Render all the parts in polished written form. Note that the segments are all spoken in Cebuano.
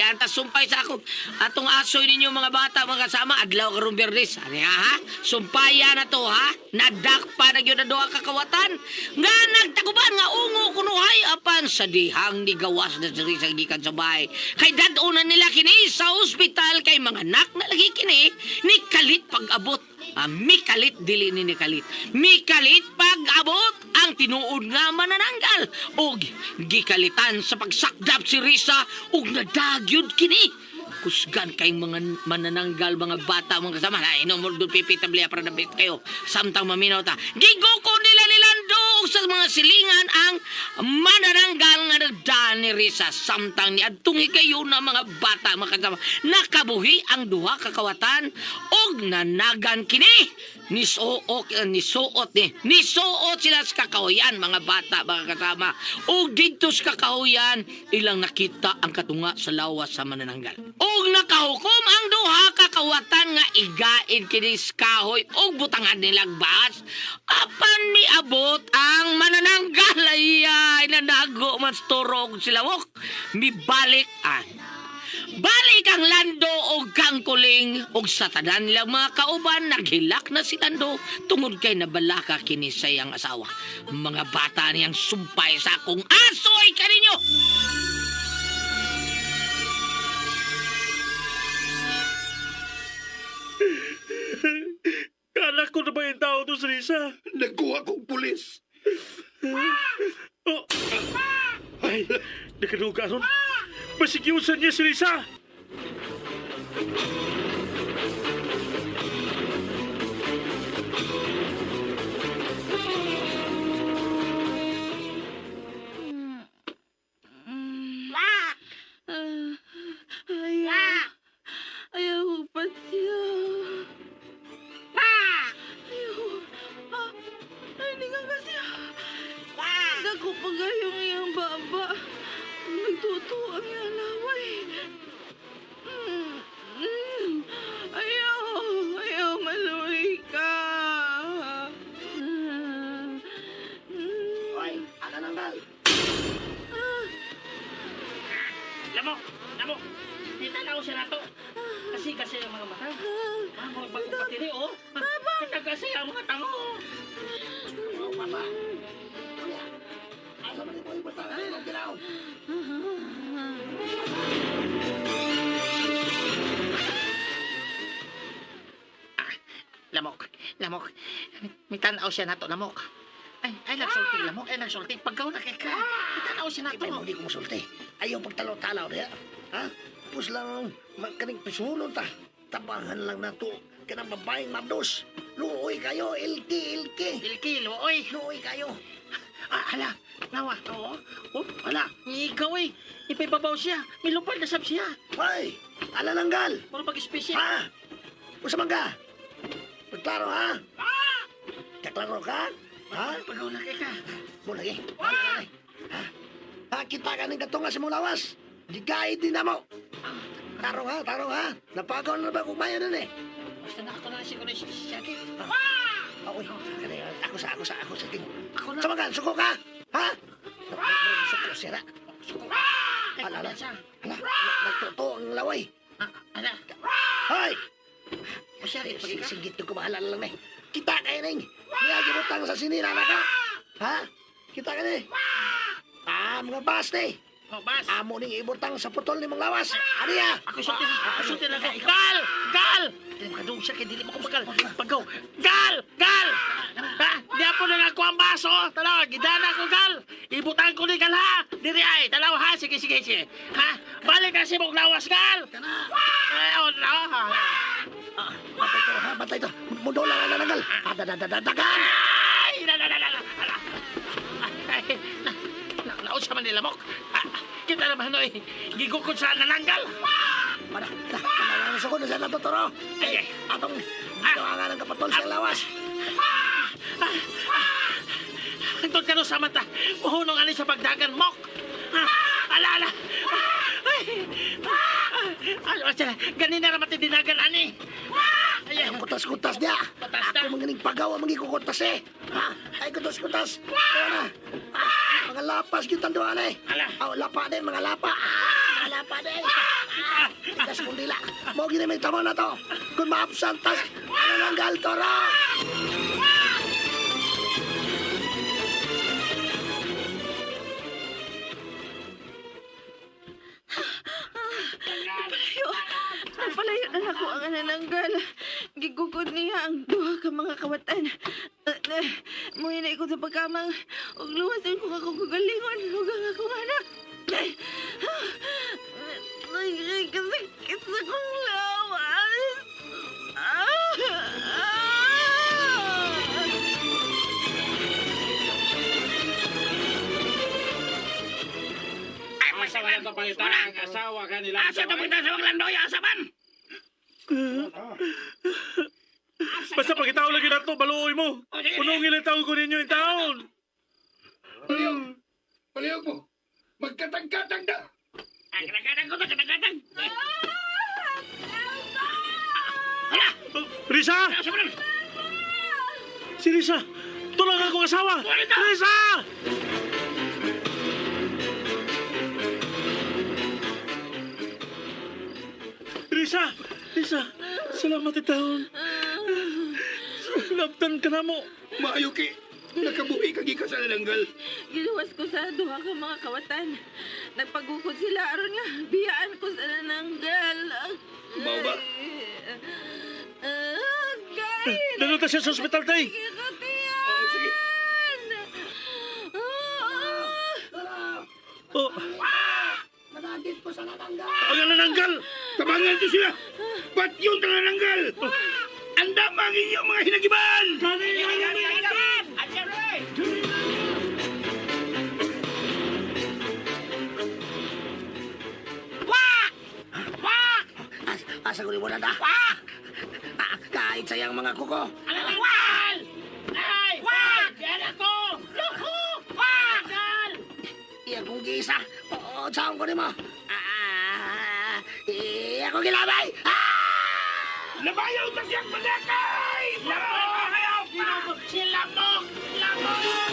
Kaya ta sumpay sa ako. Atong asoy ninyo mga bata, mga kasama, adlaw karong Biyernes. Ani ha, ha? Sumpaya na to ha. Nadakpa na gyud ang duha ka kawatan. Nga nagtaguban nga ungo kunuhay apan sa dihang ni gawas na diri sa gikan sa bahay. Kay dad-onan nila kini sa ospital kay mga anak na lagi kini ni kalit pag-abot. Ah, mikalit dili ni nikalit. Mikalit pag-abot ang tinuod nga manananggal og gikalitan sa pagsakdap si Risa ug nadagyod kini. Kusgan kay mga manananggal, mga bata, mga kasama. Na, inom mo doon pipi tabliya para nabit kayo. Samtang maminaw ta. Giguko nila nilando og sa mga silingan ang manananggal nga nagdaan ni Risa. Samtang ni adtong higayon na mga bata, mga kasama. Nakabuhi ang duha ka kawatan og nanagan kini. Nisuot, nisuot ni. Nisuot sila sa kakahuyan, mga bata, mga kasama. Og didto sa kakahuyan, ilang nakita ang katunga sa lawas sa manananggal. Og nakahukom ang duha ka kawatan nga igain kini sa kahoy og butangan nilang bas. Apan miabot ang manananggal, ay, ay nanago man sa turog sila wok. Mibalik ang balik ang Lando og kangkuling og sa tanan nilang mga kauban naghilak na si Lando tungod kay nabalaka kini sa iyang asawa. Mga bata niyang sumpay sa akong asoy kaninyo. Kala ko na ba yung tao to, Risa? Nagkuha kong pulis. Oh. Ay, nakaduga ron. Masigyusan niya si Risa. Ah, ayaw. Ayaw ko pa siya. Ayaw. Ah, ay, hindi ka kasi. Dako pa gayong iyang baba. Nagtuto ang iyang laway. Mm, mm. Ayaw. Ayaw, maluwi ka. Mm. Ay, anananggal. Lamok! Lamok! Kita na ako siya nato. Kasi kasi ang mga mata. Ah, mga bagong patiri, oh. Kita kasi ang mga tango. Oh, papa. Kuya, asa man mo ibutang ang ilong ginaw? Lamok! Lamok! May tanaw siya nato, lamok. Ay, ay, nagsulti, lamok. Ay, nagsulti. Pagkaw na kay ka. May tanaw siya nato. Ibay mo, di ko musulti. Ayaw pagtalaw-talaw niya. Ha? Pus lang, kaning pisulon ta. Tabangan lang na to. Kanang babaeng mabdos. Luoy kayo, ilki, ilki. Ilki, luoy. Luoy kayo. Ah, hala. Nawa. Oo. Oh, hala. Ikaw eh. Ipaibabaw siya. May lupal na sab siya. Hoy, alananggal. Puro pag-espesyal. Ha? Usa man ka? Pagklaro, ha? Kaklaro ka? Ha? Pagkaw na kay ka. Mo lagi. Wala lagi. Ha? Ha, kita ka ng katunga sa mong lawas. Gigaid din na mo. Tarong ha, tarong ha. Napagaw na ba kung mayo nun eh. Basta na ako na lang siguro si Shaggy. Ah, uy, ako sa, ako sa, ako sa ting. Ako na. Samagan, suko ka! Ha? Suko, sira. Suko. Ay, Ala, ala. siya. Ala, nagtotoo ang laway. Ah, ala. Hoy! O siya, pag ka. Sigit ko bahala lang eh. Kita kayo ning. Niyagibutang sa sinira na ka. Ha? Kita ka ni. Ah, mga baste. Oh, bas. Amo ning ibutang sa putol ni mong lawas. Ano ya? Ako sulti, ako sulti lang ako. Gal! Gal! Dili makadung siya kay dili mo kumagal. Pagaw. Gal! Gal! Ha? Di po na ako ang baso. Tanaw, gidana ko gal. Ibutang ko ni gal ha. Diri ay, tanaw ha. Sige, sige, sige. Ha? Balik kasi mong lawas gal. Ay, oh, no. ha. Ah, Batay to, ha? Batay to. Mundo lang ang nananggal. Ah, Adadadadagan! Ay, na, na, na, na, na. Ala. Ay, na, na, naunsa man nila mok. Ah, kita naman noy. Gigukod sa nananggal. Para, na, na, na, sukod na siya natuturo. Ay, ay. Atong ginawa ng kapatol sa lawas. Hangtod ka sa mata. Uhunong ani sa pagdagan, mok. Ah, ala, ala. Ay, ay, ay, ay, ganina naman dinagan ani. Ay, Ay, ang kutas-kutas niya. Kutas na. Ako manginig pagaw ang magikukutas eh. Ha? Ay, kutas-kutas. Kaya na. Ah, mga lapas kita doon eh. Ala. Oh, lapa din, mga lapa. Ah, mga lapa. pa di. Tigas kong dila. Mao gini may tamo na to. Kung maabsantas, ano nang galtoro? Nagpalayo. Nagpalayo na nako ang anananggal. Gigugod niya ang duha ka mga kawatan. Muhinay ko sa pagkamang ug luwasan ko akong kagalingon ug ang akong anak. Ay, ay, kasakit sa kong lawas. Ah! Ah! Asa man ito pangita ang asawa kanila. Asa to pagta sa Orlando, asa man? Basta pagkitao lagi na to, baluoy mo. Unong ilang taon ko ninyo yung taon. Palihog! Palihog mo! Magkatang-katang na! Ah, Katang ko to, katang. Oh, Risa! Asa man? Si Risa! Tulong akong asawa! Risa! Risa! Risa! Salamat taon. Labtan ka na mo. Maayo ki! Nakabuhi ka gikan sa nalanggal. Giluwas ko sa duha ka mga kawatan. Nagpagukod sila aron nga biyaan ko sa nananggal. Mao ba? Agay! Dalota siya sa ospital, tay. Oo, sige. Oh, Nanagit ko sa nananggal. ang nananggal! Tabangan to sila! Ba't yung nananggal? Andam ang inyong mga hinagiban! As, asa ko ni mo na da? Ah, kahit sayang mga kuko. Wal! Ay! Wal! Yan ako! Loko! Wal! Iya kong gisa. Oo, saan ko ni mo? Ah, iya kong gilabay. Ah! Labayaw ta siyang manakay! Labayaw! Si Lamok! Lamok!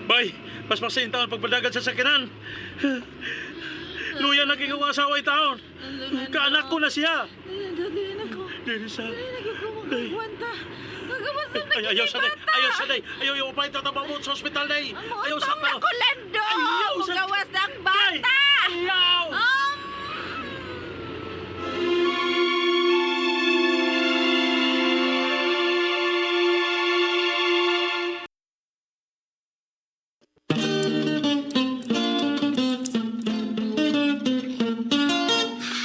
Bay, mas masayin taon pagpadagan sa sakinan. Luya naging akong asawa yung taon. Kaanak ko na siya. Dali ako. Risa. Dali na ko makakwenta. Kagawas na Ay, ayaw sa day. Ayaw sa day. Ayaw yung upay tatabamot sa ospital day. Ayaw sa Muutong na ko, Lando! Ayaw sa- Mugawas ang bata! Ayaw!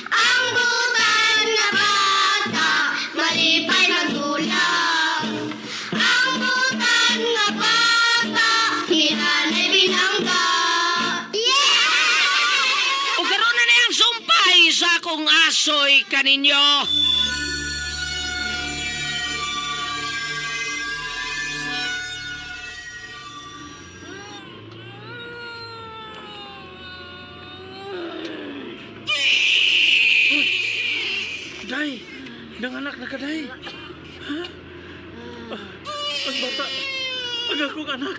Ang butan na bata, malipay magulak. Ang butan na bata, hinanay binangga. Yeah! O karon na niyang sumpay sa akong asoy kaninyo. Day, nanganak na ka, Day. Ha? Ah, ang bata, ang akong anak.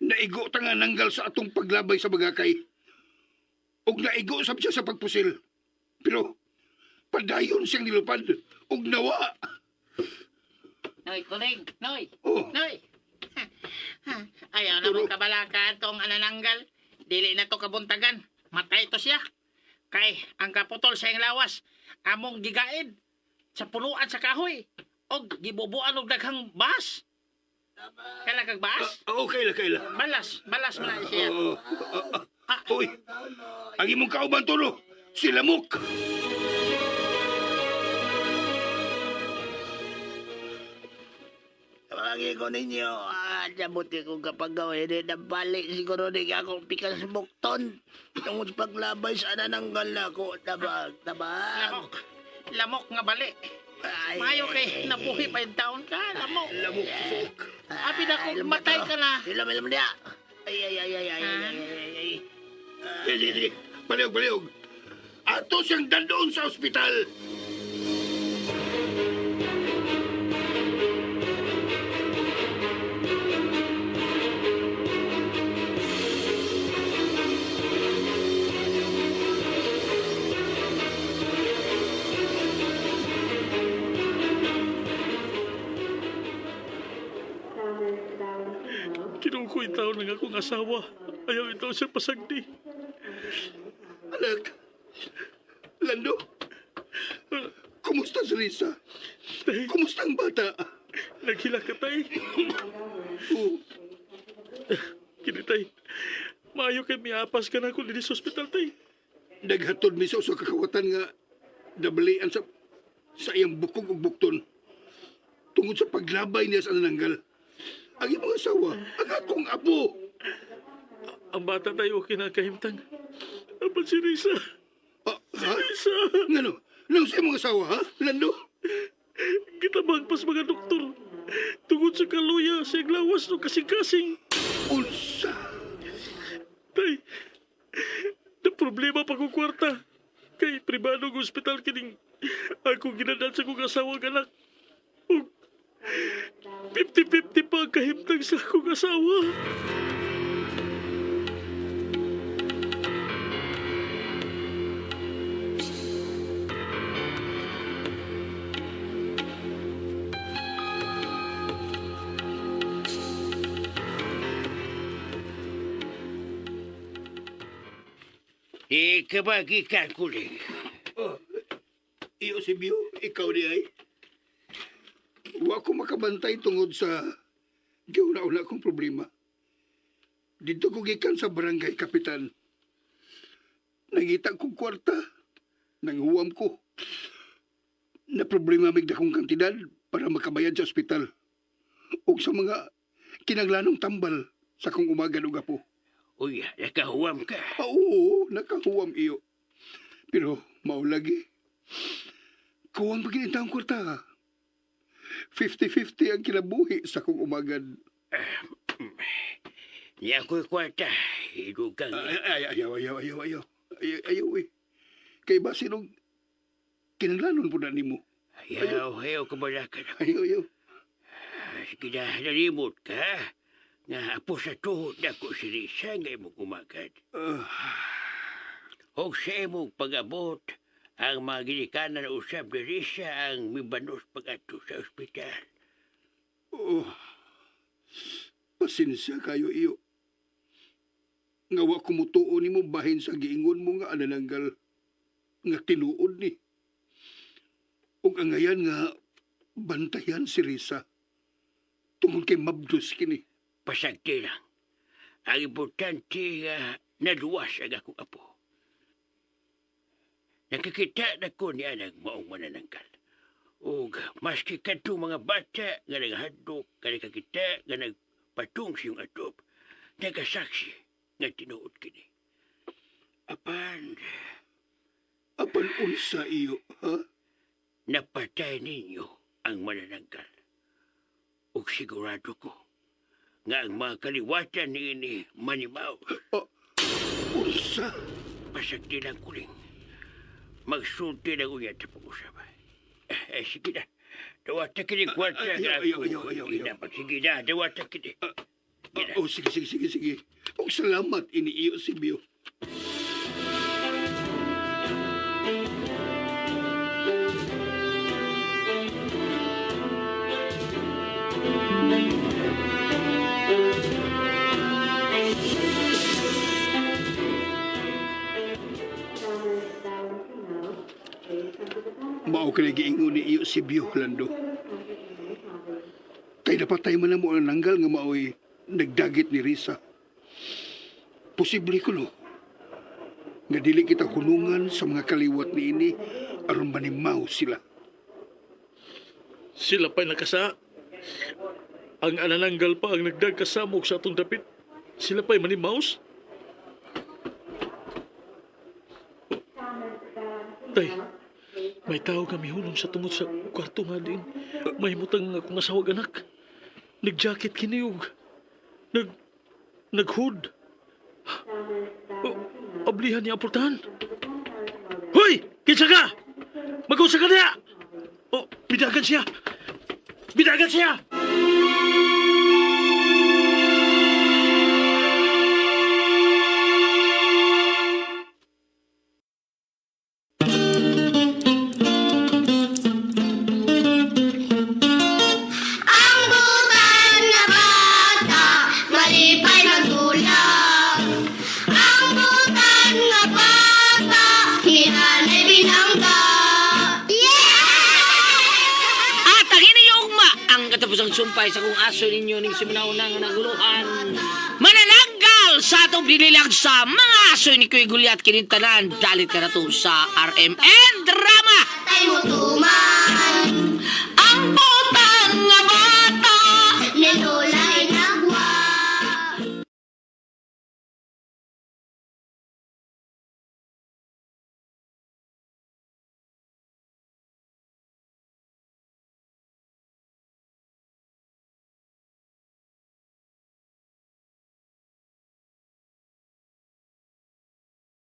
Naigo ta nga nanggal sa atong paglabay sa bagakay. Og naigo sab siya sa pagpusil. Pero padayon siyang nilupad og nawa. Noy, kuling. Noy. Oh, Noy. Ayaw na mong kabalaka tong anananggal. Dili na to kabuntagan. Matay to siya. Kay ang kaputol sa iyang lawas, among gigaid sa punuan sa kahoy og gibubuan og daghang bas. Kala kag baas? okay la kay la. Balas, balas man na siya. Oo. Ah, Uy, ang imong kauban tulo, si Lamok. Tabagi ko ninyo. Ah, nabuti kong kapag gawin eh, nabalik siguro ni akong pikas bukton. Tungod sa paglabay sa anananggal ako. Tabag, tabag. Lamok. Lamok nga bali. Ay, Mayo kay nabuhi pa yung taon ka. Lamok. Lamok susok. Abi na kung matay ka na. Ilom, ilom niya. Ay, ay, ay, ay, ay, ay, ay, ay, ay. Sige, sige, sige. Palihog, palihog. Ato siyang dandoon sa ospital. Kinukoy taon ng akong asawa. Ayaw itaw siya pasagdi. Anak, Lando, kumusta si Risa? Tay, Kumusta ang bata? naghila ka, tay. Oh, Kini, tay. Maayo kay miapas ka na ako dinhi sa ospital, tay. naghatod mi sa usa ka kawatan nga nabalian sa iyang bukog ug bukton tungod sa paglabay niya sa nananggal. Ang imong asawa, ang akong apo. Ang bata tayo okay na kahimtang. Apan si Risa. Ah, ha? Risa! Ngano? Nang sa imong asawa, ha? Lando? Gitabang pas mga doktor. Tungod sa kaluya, sa lawas no kasing-kasing. Unsa? Tay, na problema pa kong kwarta. Kay pribado ng ospital kining ako ginadal sa kong asawa ug anak. Ug 50-50 pa ang kahimtang sa akong asawa. Ikabagikan ko rin. Oh, iyo si Bio, ikaw di ay. Wa ko makabantay tungod sa giuna-una kong problema. Dito ko gikan sa barangay kapitan. Nangita kong kwarta. Nanghuwam ko. Na problema mig dakong kantidad para makabayad sa ospital. O sa mga kinaglanong tambal sa kong umaga ug apo. Uy, nakahuwam ka. Ah, oo, nakahuwam iyo. Pero mao lagi. Kuwang pa gid ang kwarta. 50-50 ang kinabuhi sa kong umagad. Niya ko'y kwarta. Idugang. Ay, ay, ayaw, ayaw, ayaw, ayaw. Ayaw, ayaw eh. Kay ba sinong kinanglanon po na nimo? Ayaw, ayaw kabalakan. Ayaw, ayaw. Sige na, nalimot ka. Nga apo sa tuhod na ko si Risa nga imong umagad. Ah, Og sa imong pag-abot, ang mga ginikanan usab ni Risa ang mibanos pag-ato sa ospital. oh. Pasensya kayo iyo. Nga wa kumutuo nimo bahin sa giingon mo nga anananggal nga tinuod ni. Ug angayan nga bantayan si Risa. Tungod kay mabdos kini. Pasagti lang. Ang importante nga naluwas ang akong apo. Nakikita na ko niya ng maong manananggal. Ug maski kadto mga bata nga naghadlok nga nakakita nga nagpatong siyong atop, nagasaksi nga tinuod kini. Apan, Apan unsa iyo, ha? napatay ninyo ang manananggal. Ug sigurado ko nga ang mga kaliwatan niini manimaw. Unsa? Pasagdi lang kuling. Magsulti lang unya sa pag-usap. Eh, sige na. Dawata kini kwarta Ayaw, nga ayaw, ako. ayaw, ayaw, ayaw. Dapat, sige na, dawata kini. Ah, oh, sige, sige, sige, sige. Og salamat ini iyo si Bio. Mao kay giingon ni iyo si Bio, Lando. Kay napatay man na mo ang nanggal nga maoy nagdagit ni Risa. Posible ko no. Nga dili kita hunungan sa mga kaliwat niini aron manimaw sila. Sila pa'y nakasa. Ang anananggal pa ang nagdagkasamok sa atong dapit. Sila pa'y manimaus. Tay, may tao kami hulong sa tungod sa kwarto nga din. May mutang akong asawag anak. Nag-jacket kini og nag nag-hood. Oh, oblihan niya ang pultahan. Hoy! Kinsa ka? Mag-usa ka niya! Oh, bidagan siya! Bidagan siya! Ang butan nga bata, malipay magdulak. Ang butan nga bata, hinanay binangga. Yeah! At ang ugma ang katapusang sumpay sa kung aso ninyo ning simunauna nga naguluhan. Manananggal sa atong binilang sa mga aso ni Kuya Gulyat kinintanan. Dalit ka na to sa RMN Drama. Tay mo tuman. Ang butan